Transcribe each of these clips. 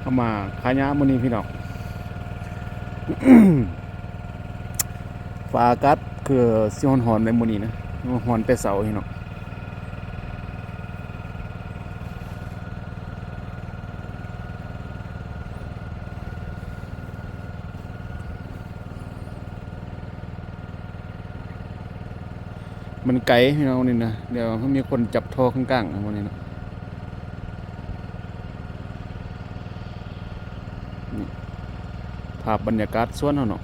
ເຂົ້າມາຂາຍາມື້ນີ້ພີ່ນ້ອງ ຟ້າອາກາດຄືຊິຮ້ອນໆໃນມື້ນີ້ນະ ຮ້ອນແຕ່ເຊົ້າພີ່ນ້ອງ. ມັນໄກພີ່ນ້ອງນີ້ນະ ດຽວມັນມີຄົນຈັບທໍ່ກາງໆ ມື້ນີ້ນະ. ນີ້ ພາບບັນຍາກາດສວນເຮົາເນາະ.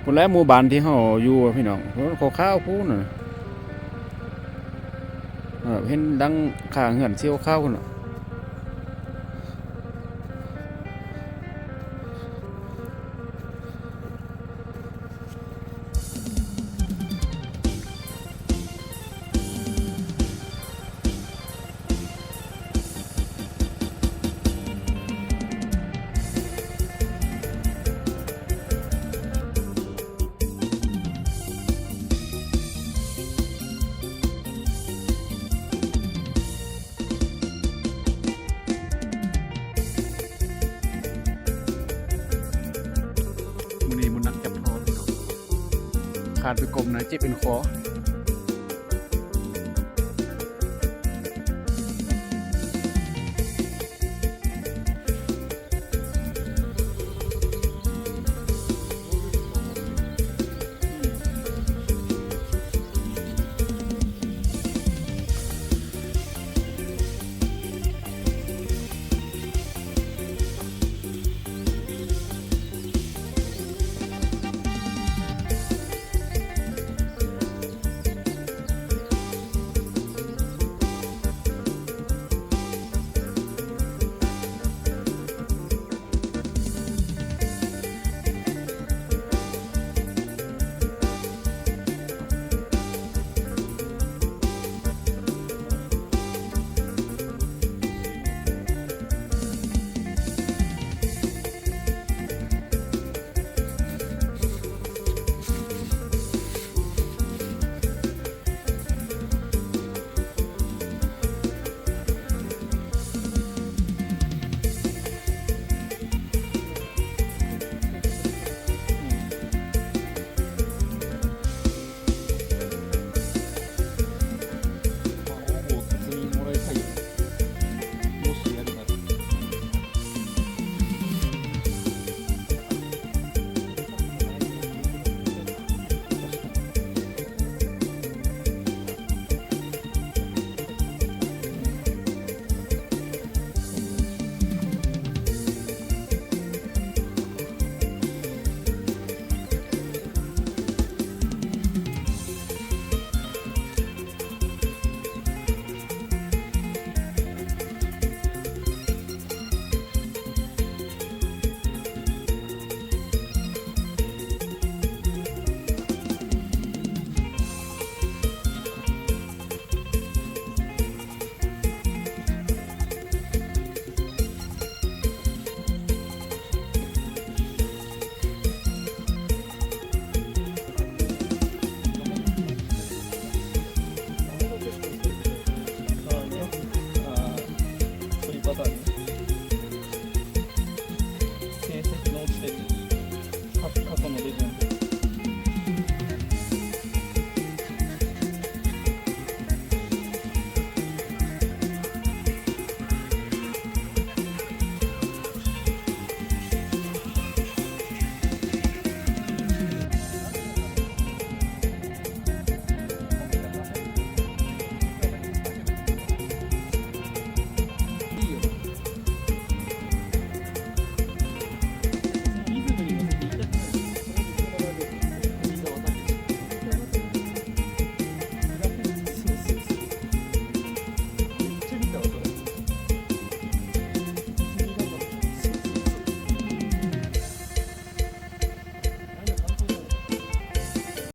ພຸ້ນແຫຼະໝູ່ບ້ານທີ່ເຮົາຢູ່ພີ່ນ້ອງ ຂາວໆພຸ້ນນະ ເຫັນຫຼັງຄາເຮືອນສີຂາວໆພຸ້ນນະ. ມື້ນີ້ບໍ່ນັກຈັບທໍ່ພີ່ນ້ອງ ຄາດໄປກົມນະ ເຈັບເອັນຄໍ.